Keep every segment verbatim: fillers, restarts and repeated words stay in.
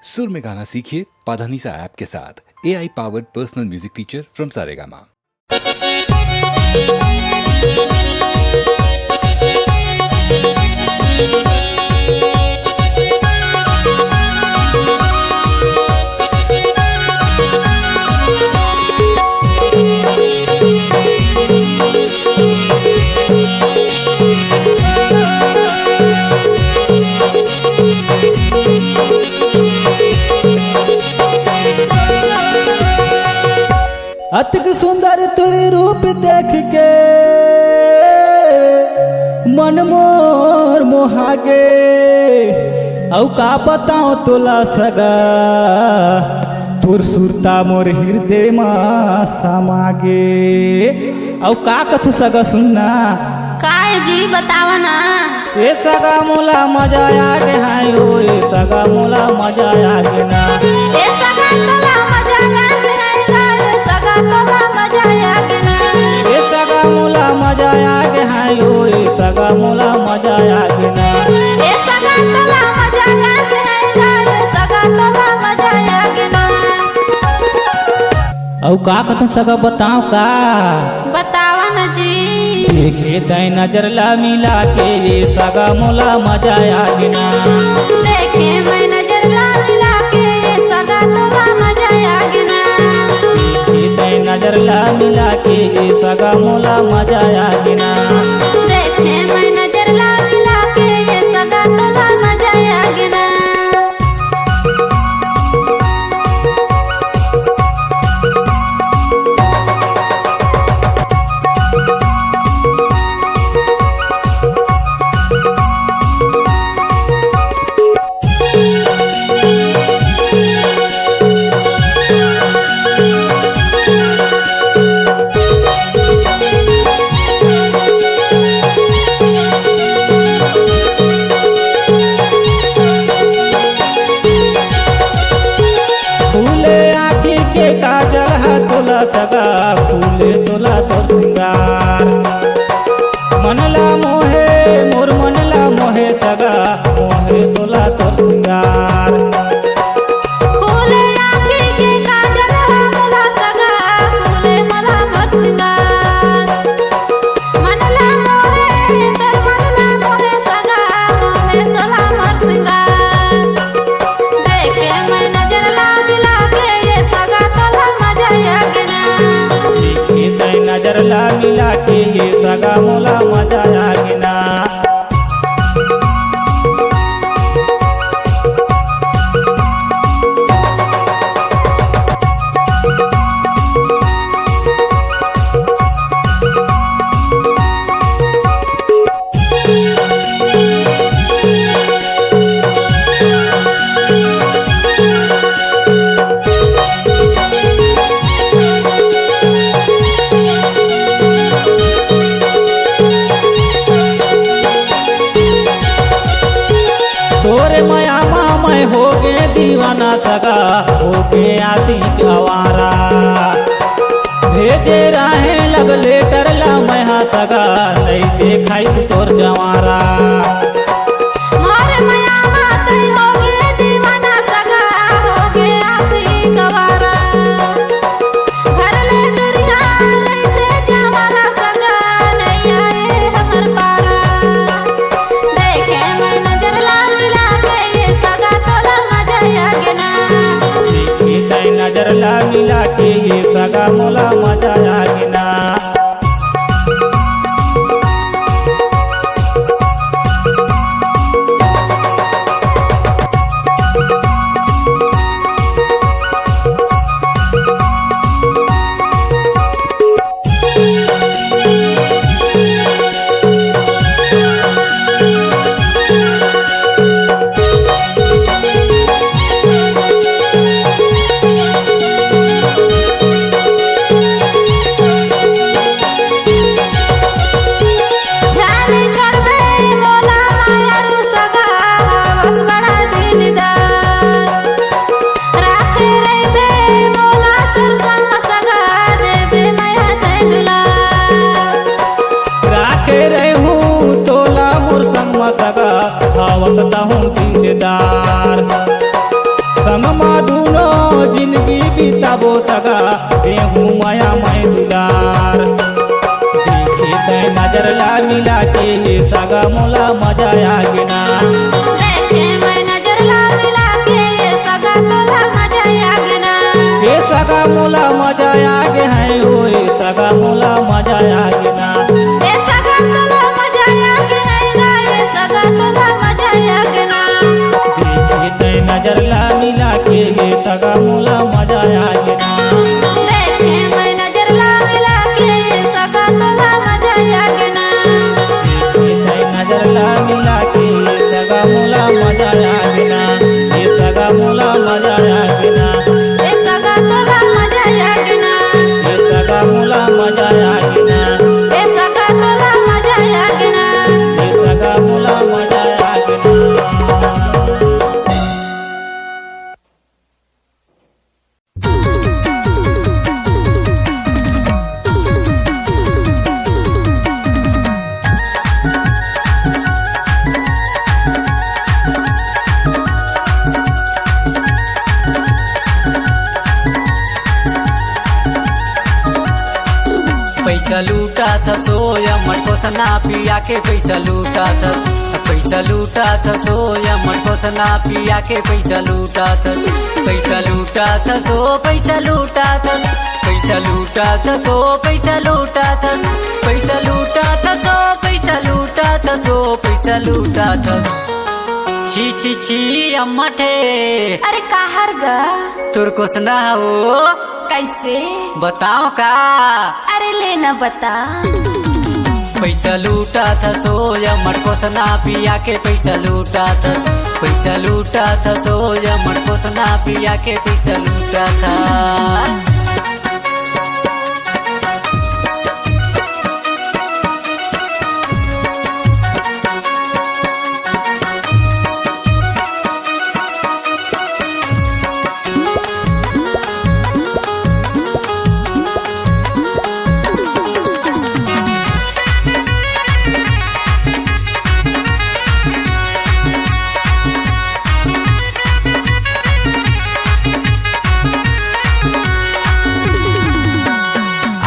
सुर में गाना सीखिए पाधानीसा ऐप के साथ। A I powered personal music teacher from Saregama. अतिक सुंदर तोर रूप देख के मन मोर मोहागे। अउ का बताओ तोला सगा, तोर सुरता मोर हृदय मा समागे। अउ का कथू सगा, सुनना। काय जी, बतावा ना। ए सगा मोला मजा आ गे हाय ओ, ए सगा मोला मजा आ गे ना। ए सगा तोला मजा आ गे हाय गा, ए सगा तोला मजा आ गे ना। ए सगा मोला मजा आ गे हाय ओ, ए सगा मोला मजा आ गे ना। ए सगा तोला मजा आ गे हाय गा, ए सगा तोला मजा आ गे ना। अउ का कथन सगा, बताओ का? बतावा न जी। देखे तैं नजर ला मिला के, ए सगा मोला मजा आ गे ना। देखे मैं नजर ला मिला के, ए सगा तोला मजा आ गे ना। देखे तैं नजर ला मिला के, ए सगा मोला मजा आ गे ना। देखे मैं नजर ला मिला के, ए सगा तोला मजा आ गे ना। फूले आँखी के काजल ह तोला सगा, फूले तोला तोर सिंगार। मन ला मोहे, मोर मन ला मोहे सगा, मोहे तोला तोर सिंगार। फूले आँखी के काजल ह मोला सगा, फूले मोला मोर सिंगार। मन ला मोहे, तोर मन ला मोहे सगा, मोहे तोला मोर सिंगार। देखे मैं नजर ला मिला के, ए सगा तोला मजा आ गे ना। देखे तैं नजर ला मिला के, ए सगा मोला मजा आ गे ना। तोरे मया मा मैं हो गे दीवाना सगा, हो गे आशिक आवारा। भेजे राहे love letter ला मैं हा सगा, नइ देखाइस तोर जवारा। मोर मया मा तैं हो गे दीवाना सगा, हो गे आशिक आवारा। घर ले दुरिहा रहिथे जवारा सगा, नइ आए हमर पारा। देखे मैं नजर ला मिला के, ए सगा तोला मजा आ गे ना। देखे तैं नजर ला मिला के, ए सगा मोला मजा आ गे ना। ओ सगा, देहूं मया मैं दुलार। देखे तै नजर ला मिला के, ए सगा मोला मजा आ गे ना। देखे मैं नजर ला मिला के, ए सगा तोला मजा आ गे ना। ए सगा मोला मजा आ गे है, ओ ए सगा मोला मजा आ गे ना। ए सगा तोला मजा आ गे है ना, ए सगा तोला मजा आ गे ना। देखे तै नजर ला मिला के, ए सगा मोला मजा आ गे ना। देखे मैं नजर ला मिला के, ए सगा तोला मजा आ गे ना। देखे तै नजर ला मिला के, ए सगा मोला मजा आ गे ना। ए सगा मोला मजा आ गे ना। ए सगा तोला मजा आ गे ना। ए सगा मोला मजा आ गे ना। ए सगा तोला मजा आ गे ना। ए सगा मोला मजा आ गे ना। पैसा लूटाथस ओ अमर कोसना पिया के, पैसा लूटाथस, पैसा लूटाथस ओ अमर कोसना पिया के, पैसा लूटाथस, पैसा लूटाथस ओ, पैसा लूटाथस, पैसा लूटाथस ओ, पैसा लूटाथस, पैसा लूटाथस ओ, पैसा लूटाथस ओ, पैसा लूटाथस। छी, छी, छी, अम्मट हे। अरे काहर गा? तोर कोसना हो। कैसे? बताओ का? अरे ले ना बता। पैसा लूटाथस ओ अमर कोसना पिया के, पैसा लूटाथस, पैसा लूटाथस ओ अमर कोसना पिया के, पैसा लूटाथस।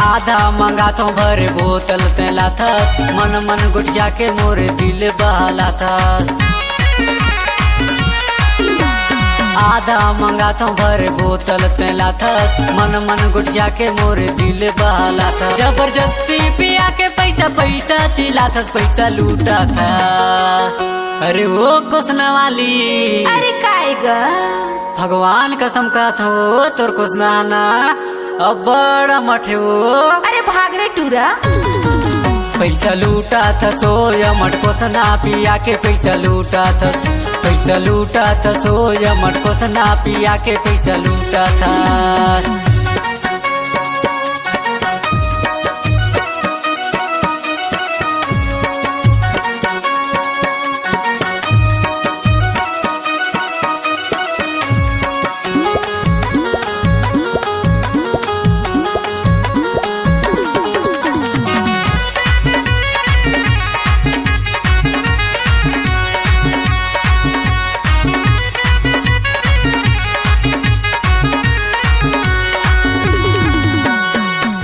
आधा मंगाथों भर बोतल तैं लाथस, मन मन गोठिया के मोर दिल बहलाथस। आधा मंगाथों भर बोतल तैं लाथस, मन मन गोठिया के मोर दिल बहलाथस। जबरदस्ती पिया के पैसा पैसा चिल्लाथस, पैसा लूटाथस। अरे ओ कोसना वाली। अरे काय गा? भगवान कसम कहत हो, तोर कोसना ना अब्बड़ अमट हे ओ। अरे भाग रे टूरा। पैसा लूटाथस ओ अमर कोसना पिया के, पैसा लूटाथस, पैसा लूटाथस ओ अमर कोसना पिया के, पैसा लूटाथस।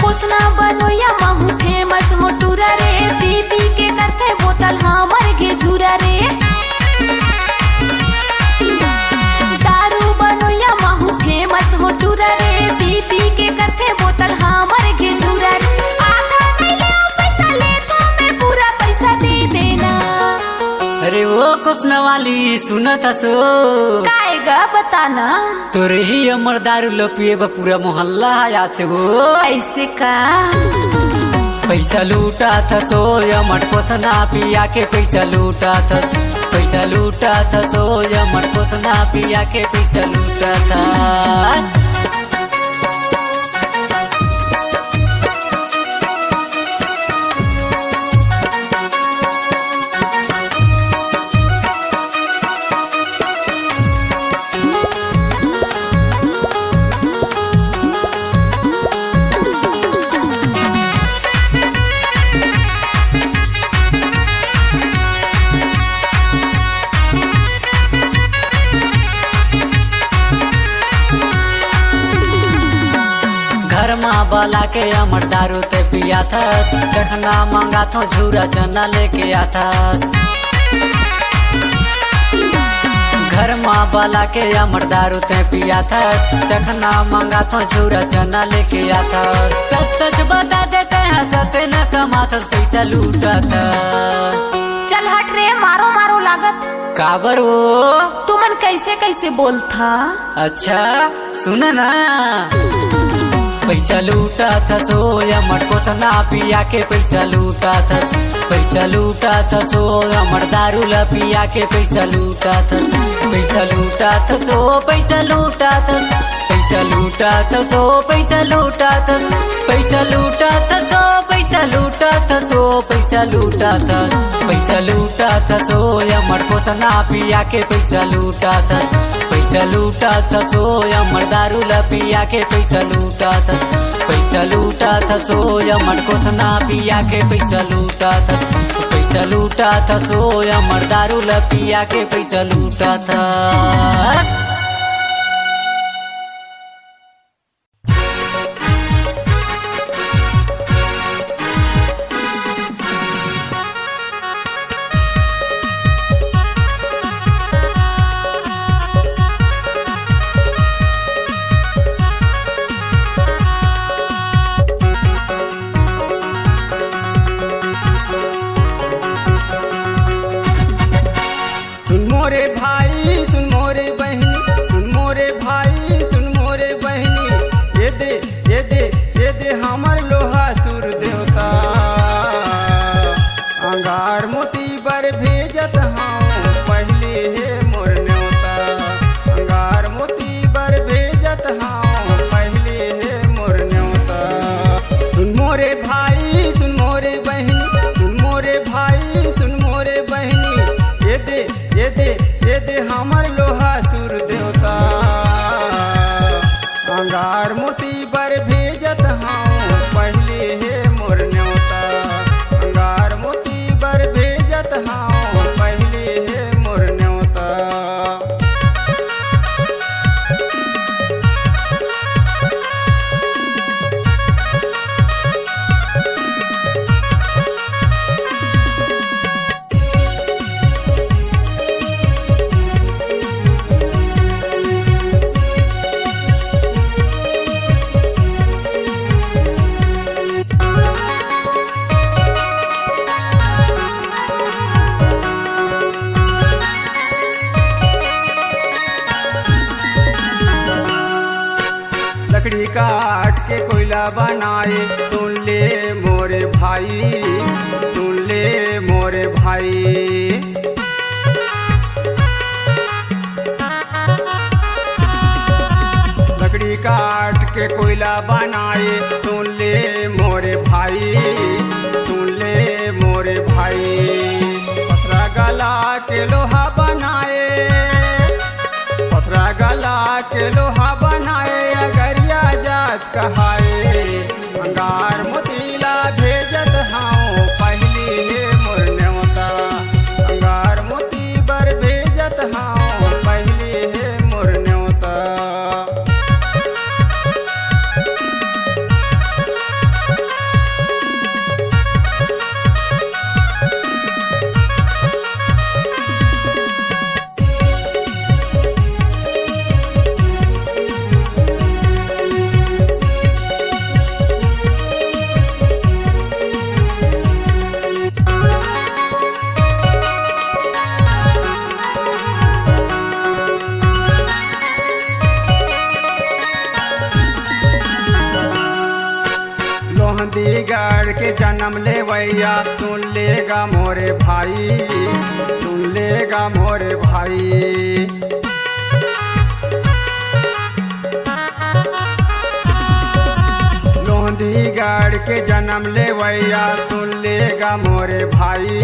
कोसना बनोइया महू फेमस हो टूरा रे, पी पी के करथे बोतल हमर घे झूरा रे। दारू बनोइया महू फेमस हो टूरा रे, पी पी के करथे बोतल हमर घे झूरा रे। आधा नहीं ले पैसा लेथों मैं पूरा पैसा दे देना। अरे ओ कोसना वाली सुनत हस ओ। काय गा बताना। तोरे ही अमर दारू ल पिए बर पूरा मोहल्ला आ जाथे ओ। ऐसे का? पैसा लूटाथस ओ अमर कोसना पिया के, पैसा लूटाथस, पैसा लूटाथस ओ अमर कोसना पिया के, पैसा लूटाथस। माँ बला के अमर दारू ते पियाथस, चखना मंगाथो झूरा चना लेके आथस। घर माँ बला के अमर दारू ते पियाथस, चखना मंगाथो झूरा चना लेके आथस। सच सच बता देते हैं, सते न कमाथस, पैसा लूटत। चल हट रे, मारो मारो लागत। काबर वो? तुमन कैसे कैसे बोलथा? अच्छा, सुन ना। पैसा लूटा था सो अमर कोसना पिया के पैसा लूटा था, पैसा लूटा था सो अमर दारू ला पिया के पैसा लूटा था, पैसा लूटा था सो पैसा लूटा था, पैसा लूटा था सो पैसा लूटा था, पैसा लूटा था सो पैसा लूटा था सो पैसा लूटा था, पैसा लूटा था सो अमर कोसना पिया के पैसा लूटा था, पैसा लूटा था सो अमर दारू ला पिया के पैसा लूटा था, पैसा लूटा था सो अमर कोसना पिया के पैसा लूटा था, पैसा लूटा था सो अमर दारू ला पिया के पैसा लूटा था। सुन मोरे भाई, सुन मोरे बहिनी, सुन मोरे भाई, सुन मोरे बहिनी, ये दे, ये दे, ये दे हमर लोहा सुर देवता। अंगार मोती बर भेजत हँव पहिली हे मोर नेवता। अंगार मोती बर भेजत हँव पहिली हे मोर नेवता। सुन मोरे भाई, सुन मोरे बहिनी, सुन मोरे भाई, सुन मोरे बहिनी, ये दे, ये दे, ये दे हमर लोहा सुर देवता। अंगार मोती बर भेजत हँव पहिली हे मोर नेवता। अंगार मोती बर भेजत हँव पहिली हे मोर नेवता। लकड़ी काट के कोयला बनाए, सुन ले मोरे भाई, सुन ले मोरे भाई। लकड़ी काट के कोयला बनाए, सुन ले मोरे भाई, सुन ले मोरे भाई। पथरा गला के लोहा बनाए, पथरा गला के लोहा बनाए, अगरिया जात कहाए। अंगार मोती ला भेजत हँव पहिली हे मोर नेवता। अंगार मोती बर भेजत हँव पहिली हे मोर नेवता। लोहंदीगढ़ के जनम लेवइया, सुन ले गा मोरे भाई, सुन ले गा मोरे भाई। लोहंदीगढ़ के जनम लेवइया, सुन ले गा मोरे भाई,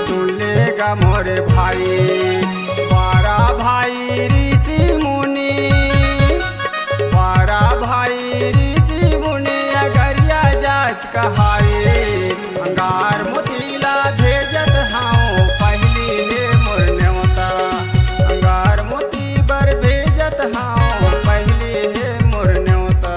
सुन ले गा मोरे भाई। बारह भाई ऋषि मुनि, बारह भाई ऋषि मुनि, अगरिया जात कहाए। अंगार मोती ला भेजत हँव पहिली हे मोर नेवता। अंगार मोती बर भेजत हँव पहिली हे मोर नेवता।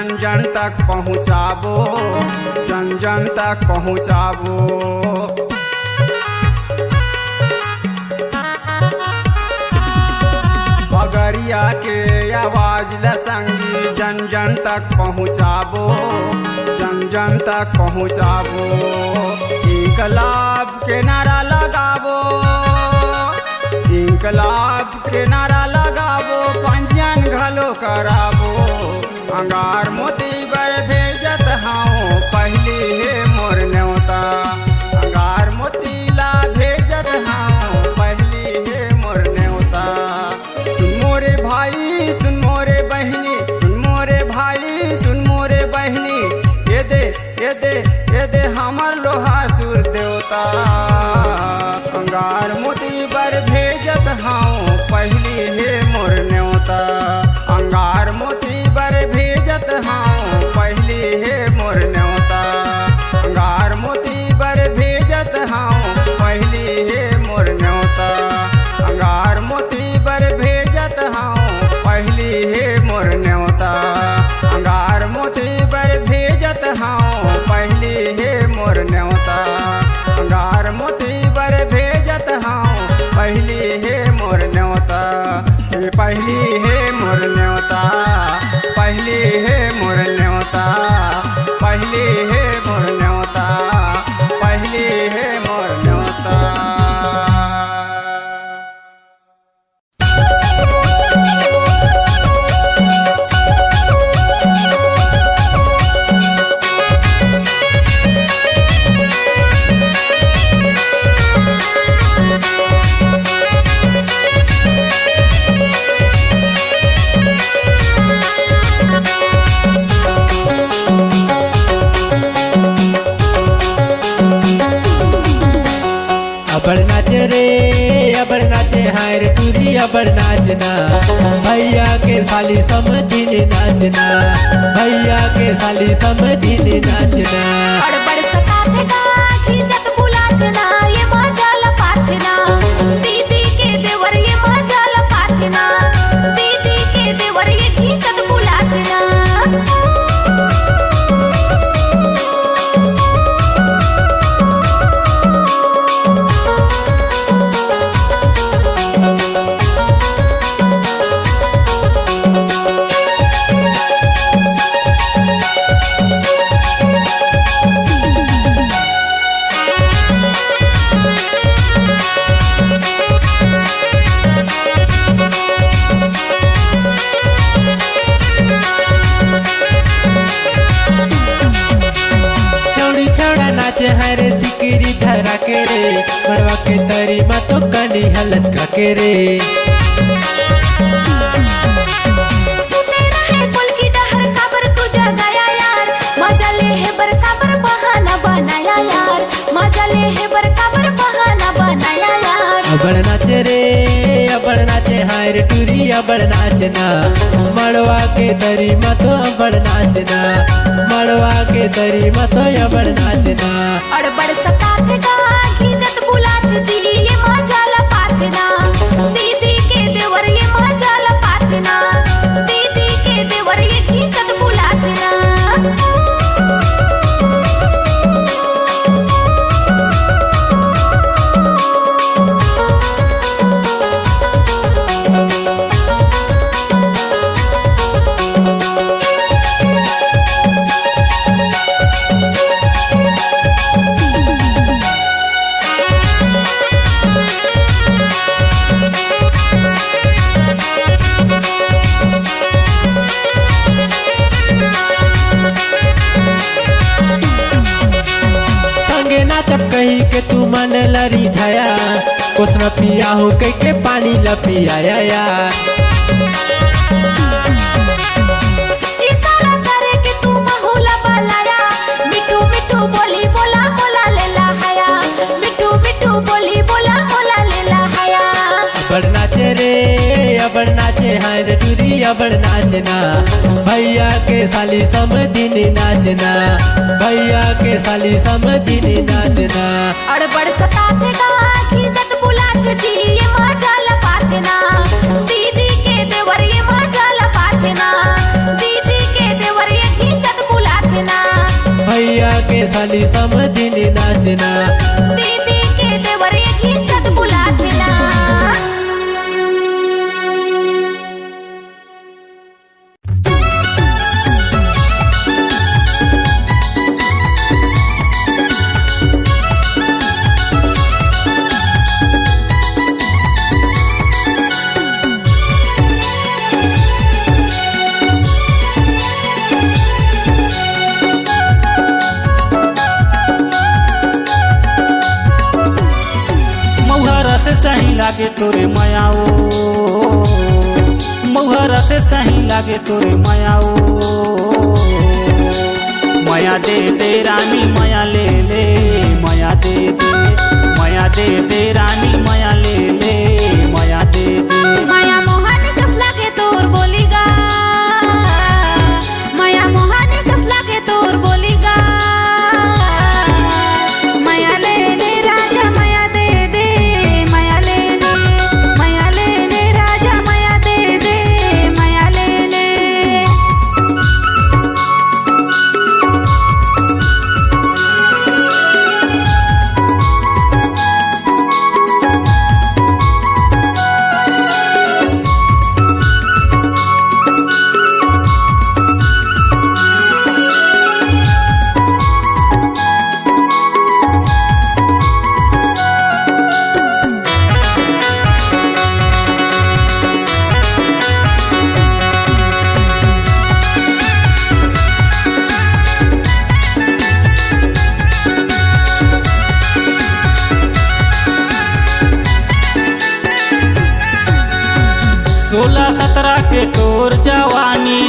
जन जन तक पहुँचाबो, जन जन तक पहुँचाबो। बगरिया के आवाज ल संगी जन जन तक पहुँचाबो, जन जन तक पहुँचाबो। इंकलाब के नारा लगाबो, इंकलाब के नारा लगाबो, पंजीयन घलो कराबो। अंगार मोती बर भेजत हँव पहिली हे मोर नेवता, अंगार मोती ला भेजत हँव पहिली हे मोर नेवता। सुन मोरे भाई, सुन मोरे बहिनी, सुन मोरे भाई, सुन मोरे बहिनी, ये दे, ये दे, ये दे हमर लोहा सुर देवता। अंगार मोती बर भेजत हँव पहिली हे मोर नेवता, अंगार मोती बर भेजत हँव पहिली हे मोर नेवता, अंगार मोती बर भेजत हँव पहिली हे मोर नेवता, अंगार मोती बर भेजत हँव पहिली हे मोर नेवता, अंगार मोती बर भेजत हँव पहिली हे मोर नेवता, अंगार मोती बर भेजत हँव पहिली हे मोर नेवता, हे पहिली हे मोर नेवता, पहिली हे मोर नेवता, पहिली हे मोर नेवता, पहिली हे मोर नेवता। अबड़ नाचे रे, अबड़ नाचे, हाय रे टूरी, अबड़ नाचना। भैया के साली समधिन नाचना, भैया के साली समधिन नाचना। बड़ बड़ सताथे गा, खींचत बुलाथे ना, ये मजा लपाथे ना। दीदी के देवर ये मजा लपाथे ना, दीदी के देवर ये खींचत बुलाथे ना। छौड़ी छौड़ा नाचे हाय रे, सिकरी धरा के रे, मड़वा के तरी मा तो कनी हलचका के रे। सुते रहे पोलकी डहर, काबर तू जगाया यार, मजा ले हे बर काबर बहाना बनाया यार, मजा ले हे बर काबर बहाना बनाया यार। अबड़ नाचे रे, अबड़ नाचे, हाय रे टूरी, अबड़ नाचना। मड़वा के तरी मा तो अबड़ नाचना, मड़वा के तरी मा तो अबड़ नाचना। अड़बड़ सताथे गा, खींचत बुलाथे जी, ये मजा लपाथे ना। दीदी के देवर ये मजा लपाथे ना, दीदी के देवर ये खींचत बुलाथे ना। संगे नाचब कही के तू मन ल रिझाया, कोसना पिया हो कह के पानी ल पियाया यार। इशारा करे के तू महू ल बलाया, मिठू मिठू बोली बोला मोला ले ला हाया, मिठू मिठू बोली बोला मोला ले ला हाया। अबड़ नाचे रे, अबड़ नाचे, हाय रे टूरी, अबड़ नाचना। भैया के साली समधिन नाचना, भैया के साली समधिन नाचना। अड़बड़ सताथे गा, खींचत बुलाथे जी, ये मजा लपाथे ना। दीदी के देवर ये मजा लपाथे ना, दीदी के देवर ये खाली समझिन नाचना। दीदी के देवर एक ही छत बुलाथेला। मउहरा से सही लागे तोरे मया ओ, मउहरा से सही लागे तोरे मया ओ। मया दे दे रानी मया ले ले, मया दे दे, मया दे दे रानी मया ले ले, मया दे दे। मया मोहनी कस लागे तोर बोली गा, मया मोहनी कस लागे तोर बोली गा। मया ले ले राजा मया दे दे, मया ले ले, मया ले ले राजा मया दे दे, मया ले ले। सोलह सतरह के तोर जवानी,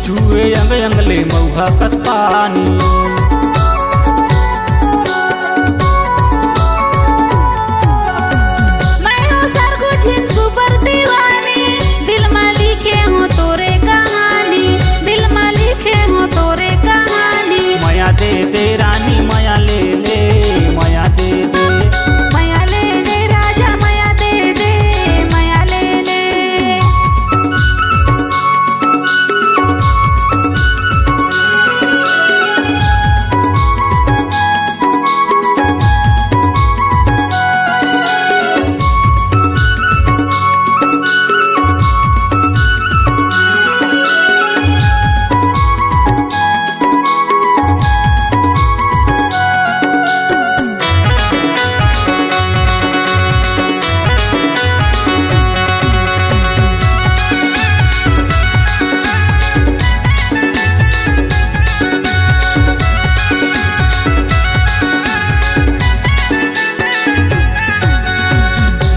चुए अंग अंग ले मउहा कस पानी। मैं हूँ सरगुजिन सुपर दीवानी, दिल मा लिखे हूँ तोरे कहानी, दिल मा लिखे हूँ तोरे कहानी। मया दे दे रानी मया ले ले, मया दे दे। मया ले ले राजा मया दे दे, मया ले ले।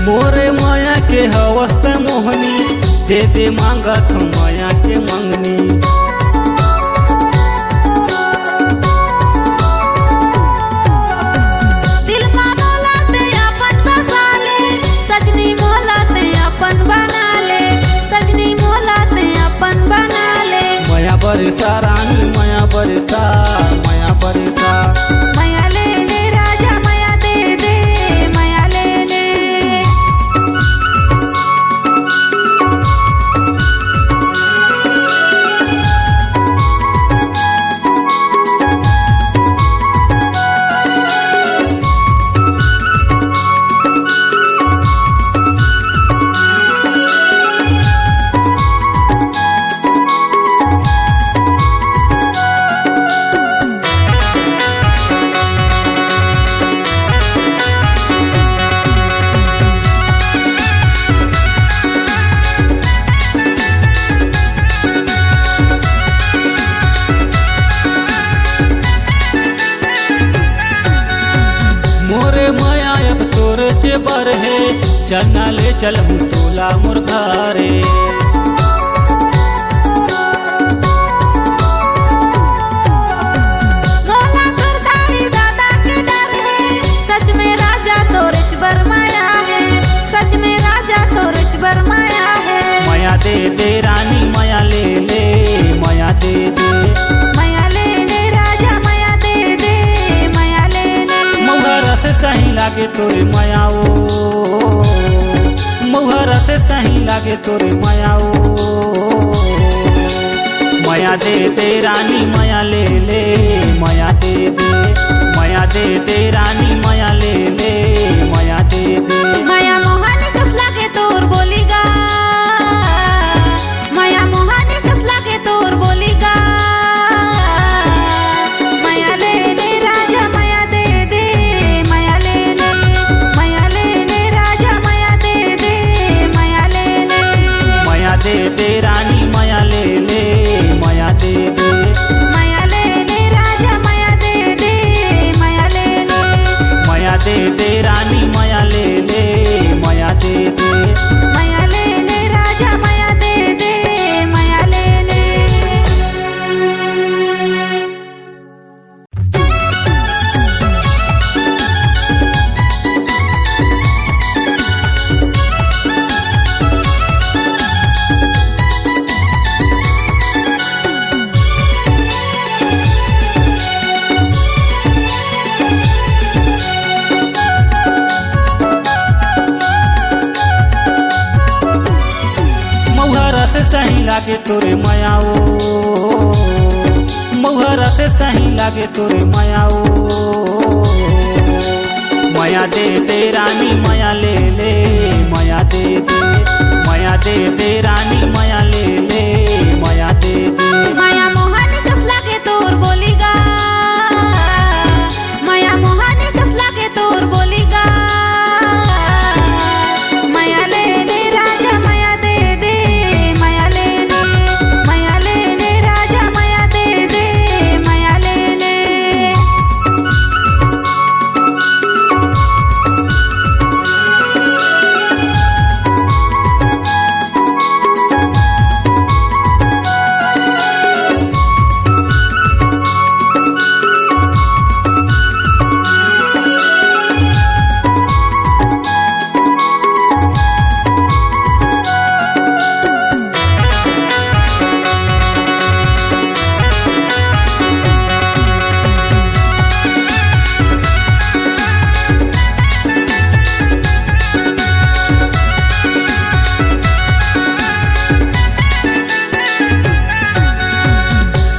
मोरे मया के हवस त मोहनी, दे दे मांगत हूँ मया के मंगनी। दिल मा मोला ते अपन बसा ले, सजनी मोला ते अपन बना ले, सजनी मोला ते अपन बना ले। मया बरसा रानी मया बरसा, मया बरसा। मया ले ले राजा मया दे दे, मया ले ले। मोरे मया अब तोर जेबर हे, चलना ले चलहूँ तोला मोर घरे। मोला तोर दाई दादा के डर हे, सच में राजा तोरेच बर मया हे, सच में राजा तोरेच बर मया हे। मया दे दे रानी मया ले ले, मया दे दे। मया ले ले राजा मया दे दे, मया ले ले। मउहरा से सही लागे तोरे मया ओ, मउहरा से सही लागे तोरे मया ओ। मया दे दे रानी मया ले ले, मया दे दे। दे दे रानी मया ले ले, मया दे दे। मया मोहानी कस लागे तोर बोली गा, मया मोहानी कस लागे तोर बोली गा। मया ले ले राजा मया दे दे, मया ले ले, मया ले ले राजा मया दे दे, मया ले ले। मया दे दे रानी मया ले ले, मया दे दे। मया ले ले राजा मया दे दे, मया ले ले। मया दे दे रानी मया ले ले, मया दे दे। मया ले ले राजा मया दे दे, मया ले ले। मउहरा से सही लागे तोरे मया ओ, मउहरा से सही लागे तोरे मया ओ। मया दे दे रानी मया ले ले, मया दे दे, मया दे दे रानी मया ले ले, मया दे दे। मया मोहानी कस लागे तोर बोली गा, मया मोहानी कस लागे तोर बोली गा। मया ले ले राजा मया दे दे, मया ले ले, मया ले ले राजा मया दे दे, मया ले ले।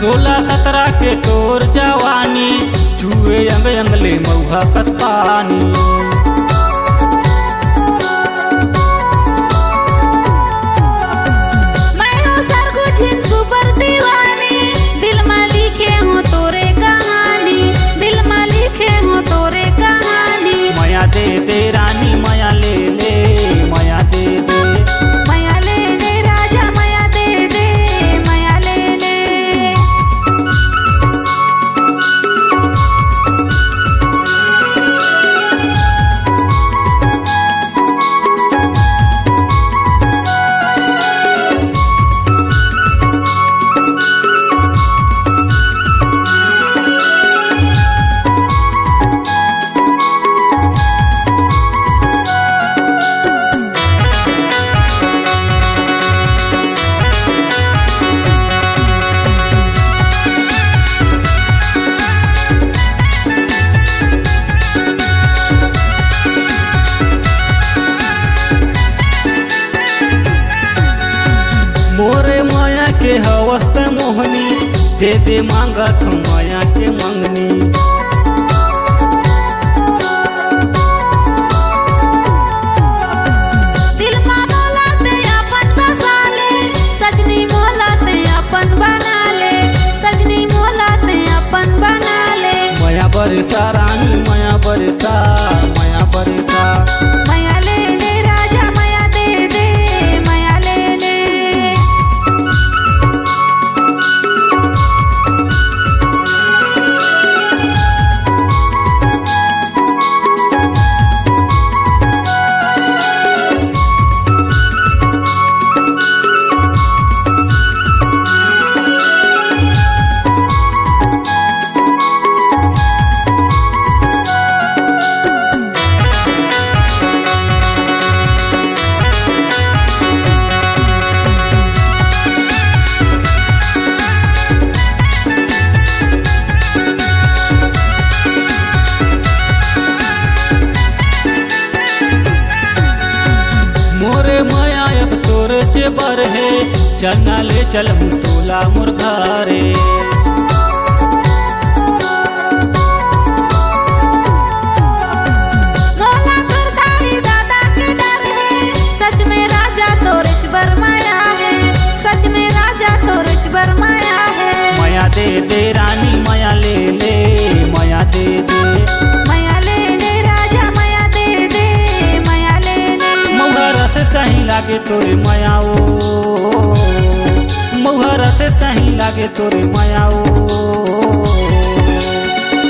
सोलह सतरह के तोर जवानी, चुए अंग अंग ले मउहा कस पानी। मैं हो सरगुजिन सुपर दीवानी, दिल मा लिखे हो तोरे कहानी, दिल मा लिखे हो तोरे कहानी। मया दे दे रानी मया ले ले, मया दे दे। मया ले ले राजा मया दे दे, मया ले ले। मोरे मया के हवस ते मोहनी, दे दे मांगत हूँ मया के मंगनी। दिल मा मोला ते अपन बसा ले, सजनी मोला ते अपन बना ले, सजनी मोला ते अपन बना ले। मया बरसा रानी मया बरसा, मया बरसा। मया ले ले राजा मया दे दे, मया ले ले। मोरे मया अब तोर जेबर हे, चलना ले चल हूँ तोला मोर घरे। लागे तोरे मया ओ, मउहर से सही लागे तोरे मया ओ।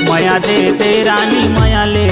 मया दे दे रानी, मया ले